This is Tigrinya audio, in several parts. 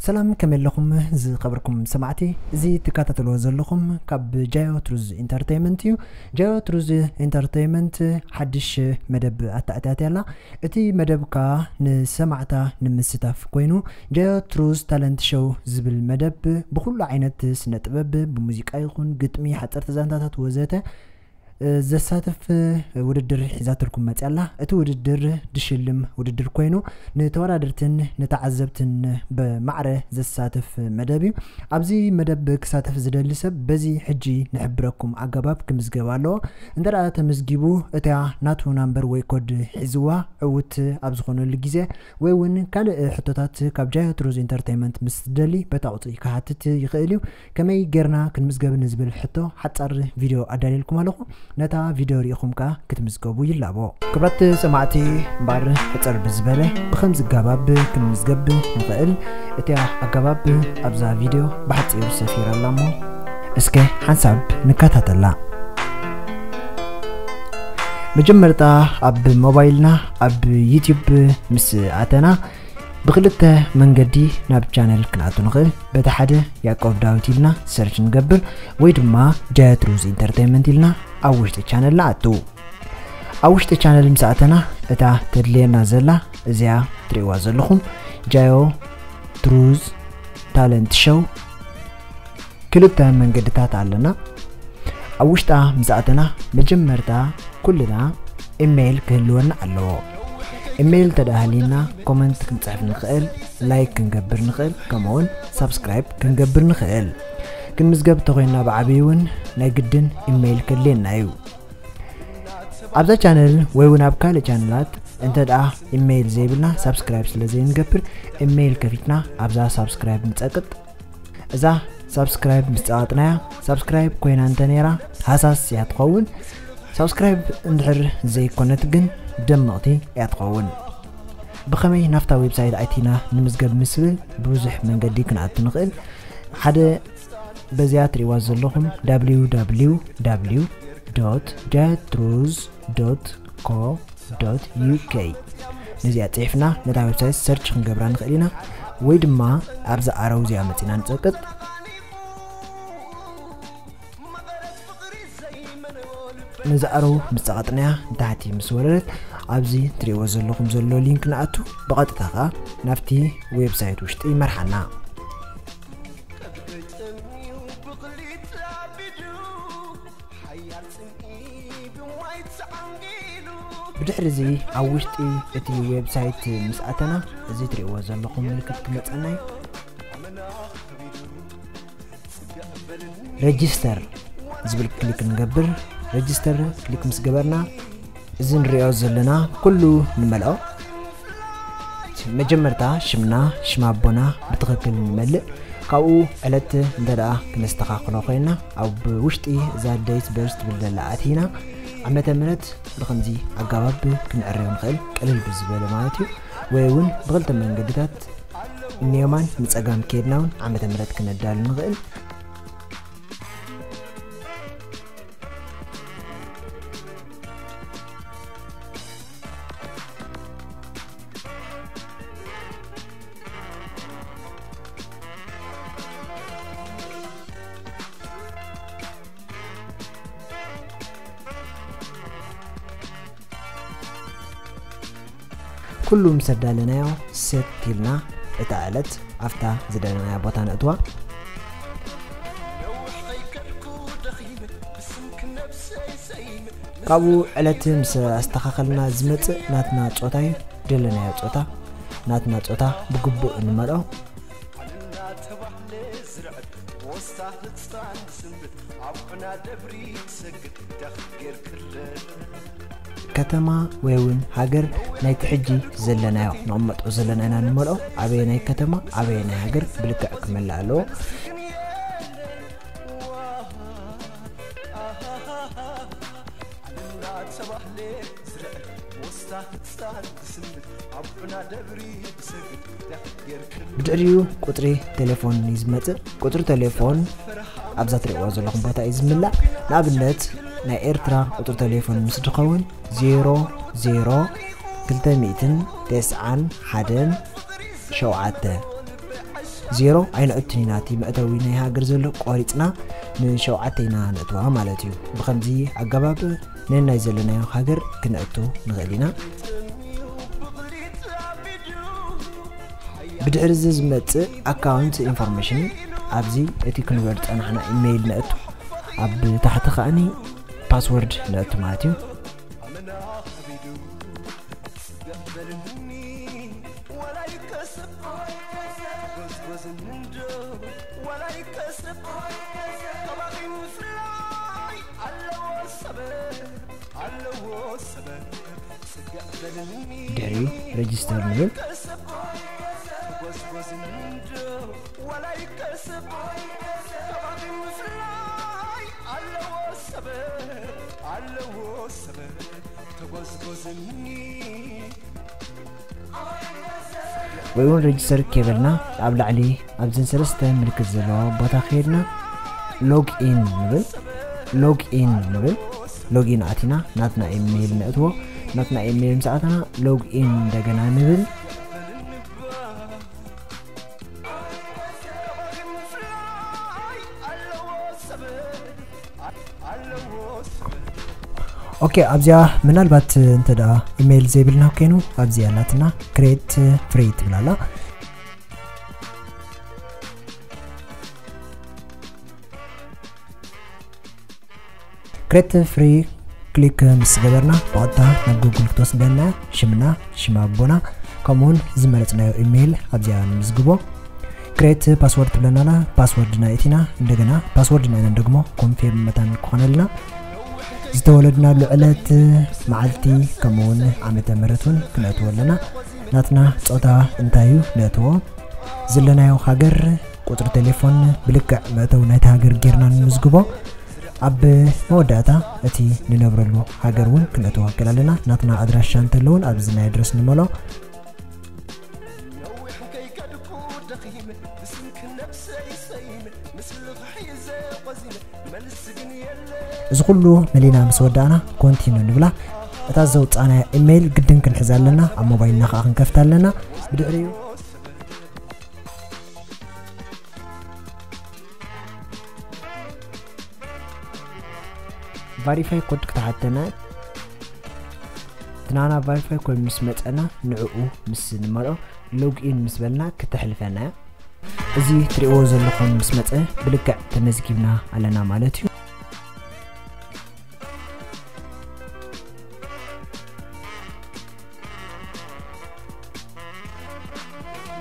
ሰላም፣ ከመይ ኣለኹም ዝኸበርኩም ሰማዕቲ? እዚ ትከታተልዎ ዘለኹም ካብ ጃዮ ትሩዝ ኢንተርቴይመንት እዩ። ጃዮ ትሩዝ ኢንተርቴይመንት ሓድሽ መደብ ኣተኣትያትያ ኣላ። እቲ መደብ ከኣ ንሰማዕታ ንምስታፍ ኮይኑ፣ ጃዮ ትሩዝ ታለንት ሾው ዝብል መደብ ብኹሉ ዓይነት ስነ ጥበብ፣ ብሙዚቃ ይኹን ግጥሚ፣ ሓጸርቲ ዛንታታት ወዘተ፣ ዘሳትፍ ውድድር ሒዛትልኩም መጽያ ኣላ። እቲ ውድድር ድሽልም ውድድር ኮይኑ፣ ንተወዳደርትን ንተዓዘብትን ብማዕረ ዘሳትፍ መደብ እዩ። ኣብዚ መደብ ክሳተፍ ዝደሊ ሰብ በዚ ሕጂ ንሕብረኩም ኣገባብ ክምዝገብ ኣለዎ። እንተ ደኣ ተመዝጊቡ፣ እታ ናቱ ናምበር ወይ ኮድ ሒዝዋ ዕዉት ኣብ ዝኾነሉ ግዜ፣ ወይ እውን ካልእ ሕቶታት ካብ ጃዮ ትሩዝ ኢንተርቴይመንት ምስ ዝደሊ፣ በታ ቁጽሪ ክሓትት ይኽእል እዩ። ከመይ ጌርና ክንምዝገብ ንዝብል ሕቶ ሓጻር ቪድዮ ኣዳልየልኩም ኣለኹ። ነታ ቪድዮ ርኢኹም ከኣ ክትምዝገቡ ይላቦ። ክብራት ሰማዕቲ፣ እምበኣር ሕጽር ብዝበለ ብኸምዚ ኣገባብ ክንምዝገብ ንኽእል። እቲኣ ኣገባብ ኣብዛ ቪድዮ ብሓጺሩ ሰፊራ ኣላ እሞ፣ እስከ ሓንሳብ ንከታተላ። መጀመርታ ኣብ ሞባይልና ኣብ ዩቲዩብ ምስ ኣተና፣ ብክልተ መንገዲ ናብ ቻነል ክንኣቱ ንኽእል። በቲ ሓደ ያዕቆብ ዳዊት ኢልና ሰርች ንገብር፣ ወይ ድማ ጃዮ ትሩዝ ኢንተርቴይመንት ኢልና ኣብ ውሽጢ ቻነል ንኣቱ። ኣብ ውሽጢ ቻነል ምስ ኣተና፣ እታ ተድልየና ዘላ እዚኣ ትርእይዋ ዘለኹም ጃዮ ትሩዝ ታለንት ሾው ክልተ መንገድታት ኣለና። ኣብ ውሽጣ ምስ ኣተና፣ መጀመርታ ኩልና ኢሜይል ክህልወና ኣለዎ። ኢሜይል እንተ ደኣ ሃልዩና፣ ኮመንት ክንጽሕፍ ንኽእል፣ ላይክ ክንገብር ንኽእል፣ ከምኡውን ሳብስክራይብ ክንገብር ንኽእል። ክንምዝገብ እንተኾይንና ብዓብዩ እውን ናይ ግድን ኢሜይል ከድልየና እዩ። ኣብዛ ቻነል ወይ እውን ኣብ ካልእ ቻነላት እንተ ደኣ ኢሜይል ዘይብልና፣ ሳብስክራይብ ስለ ዘይንገብር፣ ኢሜይል ከፊትና ኣብዛ ሳብስክራይብ ንጸቅጥ። እዛ ሳብስክራይብ ምስ ጸቐጥናያ፣ ሳብስክራይብ ኮይና እንተ ነይራ ሃሳስ እያ ትኸውን። ሳብስክራይብ እንድሕር ዘይኮነት ግን ደመቕቲ እያ ትኸውን። ብኸመይ ናብታ ዌብሳይት ኣቲና ንምዝገብ ምስ ብል፣ ብብዙሕ መንገዲ ክንኣቱ ንኽእል። ሓደ በዚኣ ትርእይዋ ዘለኹም www.jayotruz.co.uk፣ ነዚኣ ጽሒፍና ነታ ዌብሳይት ሰርች ክንገብራ ንኽእል ኢና፣ ወይ ድማ ኣብዛ ኣረው እዚኣ መጺና ንጸቅጥ። ነዚ ኣረው ምስ ጸቐጥናያ ንታሕቲ ምስ ወረደት፣ ኣብዚ ትርእይዎ ዘለኹም ዘሎ ሊንክ ንኣቱ፣ ብቐጥታ ኸኣ ናብቲ ዌብሳይት ውሽጢ ይመርሓና። ብድሕሪ እዚ ኣብ ውሽጢ እቲ ዌብሳይት ምስ ኣተና፣ እዚ ትርእይዎ ዘለኹም ምልክት ክመጸና እዩ። ሬጂስተር ዝብል ክሊክ ንገብር። ሬጂስተር ክሊክ ምስ ገበርና፣ እዚ ንሪኦ ዘለና ኩሉ ንመልኦ። መጀመርታ ሽምና፣ ሽም ኣቦና ብትኽክል ንመልእ። ካብኡ ዕለት እንተ ደኣ ክነስተኻኽሎ ኮይና፣ ኣብ ውሽጢ እዛ ዴት በርዝ ትብል ዘላ ኣቲና፣ ዓመተ ምህረት ብኸምዚ ኣገባብ ክንዕርዮ ንኽእል፣ ቅልል ብዝበለ ማለት እዩ። ወይ እውን ብኽልተ መንገድታት ንየማን ንጸጋም ከይድና እውን ዓመተ ምህረት ክነዳሉ ንኽእል። ኩሉ ምስ ኣዳለናዮ፣ ሴት ኢልና እታ ዕለት ኣብታ ዝደለናያ ቦታ ነእትዋ። ካብኡ ዕለት ምስ ኣስተኻኸልና ዝመጽእ ናትና ጾታ እዩ። ደለናዮ ጾታ፣ ናትና ጾታ ብግቡእ ንመልኦ። ከተማ ወይ እውን ሃገር ናይቲ ሕጂ ዘለናዮ፣ ንቕመጦ ዘለና ኢና ንመልኦ። ኣበየናይ ከተማ፣ ኣበየናይ ሃገር ብልክዕ ክመልእ ኣለዎ። ብድሕሪኡ ቁጽሪ ቴሌፎን እዩ ዝመጽእ። ቁጽሪ ቴሌፎን ኣብዛ ትርእይዋ ዘለኹም ቦታ እዩ ዝምላእ። ንኣብነት፣ ናይ ኤርትራ ቁጽሪ ቴሌፎን ምስ ድኸውን፣ ዜሮ ዜሮ ክልተ ሚእትን ተስዓን ሓደን ሸውዓተ። ዜሮ ኣይነእቱን ኢና። እቲ መእተዊ ናይ ሃገር ዘሎ ቆሪፅና ንሸውዓተ ኢና ነእትዋ ማለት እዩ። ብኸምዚ ኣገባብ ነናይ ዘለናዮ ሃገር ክነእቱ ንኽእል ኢና። ብድሕሪ እዚ ዝመፅእ ኣካውንት ኢንፎርሜሽን፣ ኣብዚ እቲ ክንበል ዝፀናሕና ኢሜይል ነእቱ። ኣብ ታሕቲ ከኣኒ ፓስወርድ ነእቱ ማለት እዩ። ድሕሪኡ ሬጅስተር ንብል። ወይ እውን ሬጅስተር ከይበልና ኣብ ላዕሊ ኣብዘን ሰለስተ ምልክት ዘለዋ ቦታ ከይድና ሎግ ኢን ንብል። ሎግ ኢን ንብል። ሎግ ኢን ኣቲና ናትና ኢሜይል ነእትዎ። ናትና ኢሜይል ምስ ኣተና ሎግ ኢን እንደገና ንብል። ኦኬ፣ ኣብዚኣ ምናልባት እንተ ደኣ ኢሜይል ዘይብልና ኮይኑ ኣብዚኣ ናትና ክሬት ፍሪ ትብላላ። ክሬት ፍሪ ክሊክ ምስ ገበርና ብቐጥታ ናብ ጉግል ክትወስደና። ሽምና፣ ሽም ኣቦና፣ ከምኡውን ዝመረጽናዮ ኢሜይል ኣብዚኣ ንምዝግቦ። ክሬት ፓስወርድ ትብለናላ። ፓስወርድና እቲና እንደገና ፓስወርድና ኢና ንደግሞ ኮንፊርም መታን ክኾነልና። ዝተወለድናሉ ዕለት፣ መዓልቲ፣ ከምኡውን ዓመተ ምህረት እውን ክነእትዎ ኣለና። ናትና ጾታ እንታይ እዩ ነእትዎ። ዘለናዮ ሃገር፣ ቁጽሪ ቴሌፎን ብልክዕ መእተዊ ናይቲ ሃገር ጌርና ንምዝግቦ። ኣብ መወዳእታ እቲ ንነብረሉ ሃገር እውን ክነእትዎ ክእል ኣለና። ናትና ኣድራሻ እንተለውን ኣብዚ ናይ ኣድረስ ንመሎ። እዚ ኩሉ መሊና ምስ ወዳእና ኮንቲኑ ንብላ። እታ ዘውጻእናያ ኢሜይል ግድን ክንሕዛ ኣለና፣ ኣብ ሞባይልና ከኣ ክንከፍታ ኣለና። ብድሕሪኡ ቫሪፋይ ኮድ ክትሓተና። እቲ ናና ቫሪፋይ ኮድ ምስ መጸና ንዕኡ ምስ ንመልኦ ሎግ ኢን ምስ በልና ክተሕልፈና እያ። እዚ ትሪእዎ ዘለኹም ምስ መጸ ብልክዕ ተመዝጊብና ኣለና ማለት እዩ።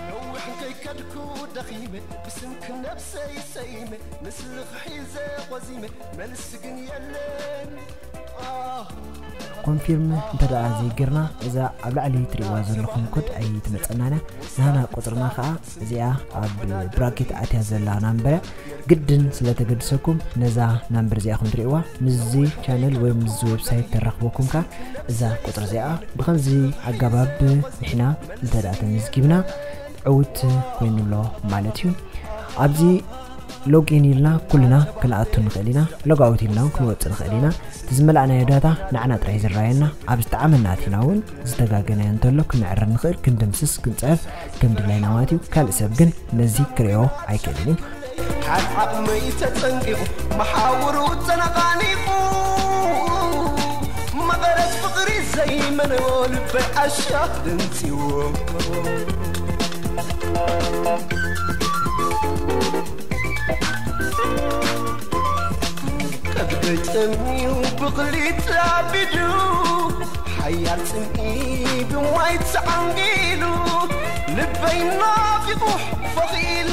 ነዊሕ ከይከድኩ ደኺመ፣ ብስምኪ ነብሰይ ሰይመ፣ ምስልኺ ሒዘ ቆዚመ፣ መልሲ ግን የለን። ኮንፊርም እንተ ደኣ ዘይገርና፣ እዛ ኣብ ላዕሊ ትርእይዋ ዘለኹም ኮድ ኣይትመጸናን እያ። ናና ቁጽርና ከኣ እዚኣ ኣብ ብራኬት ኣትያ ዘላ ናምበር እያ። ግድን ስለ ተገድሰኩም ነዛ ናምበር እዚኣ ኹም ትርእይዋ ምስዚ ቻነል ወይ ምስዚ ዌብሳይት ተራኽበኩም ከኣ እዛ ቁጽሪ እዚኣ። ብኸምዚ ኣገባብ ንሕና እንተ ደኣ ተመዝጊብና ዕውት ኮይኑ ኣሎ ማለት እዩ። ኣብዚ ሎግ ኢን ኢልና ኩልና ክንኣቱ ንኽእል ኢና፣ ሎግ ኣውት ኢልና እውን ክንወጽእ ንኽእል ኢና። እቲ ዝመላእናዮ ዳታ ንዓና ጥራይ ዝረኣየና፣ ኣብ ዝጠዓመና ኣቲና እውን ዝተጋገናዮ እንተሎ ክነዕርር ንኽእል፣ ክንድምስስ፣ ክንጽዕር ከም ድላይና ማለት እዩ። ካልእ ሰብ ግን ነዚ ክርእዮ ኣይክእልን እዩ። ካብ ዓቕመይ ተጸንቂቑ መሓውሩ ተነቓኒቑ፣ መቐረት ፍቕሪ ዘይመነዎ ልበይ ዓሻ ደንጺዎ። ቀልበይ ጠምዩ ብቕሊት ኣቢዱ፣ ሓያል ጽምኢ ብማይ ተዓንጊሉ፣ ልበይ ናፊቑ ፈኺሉ።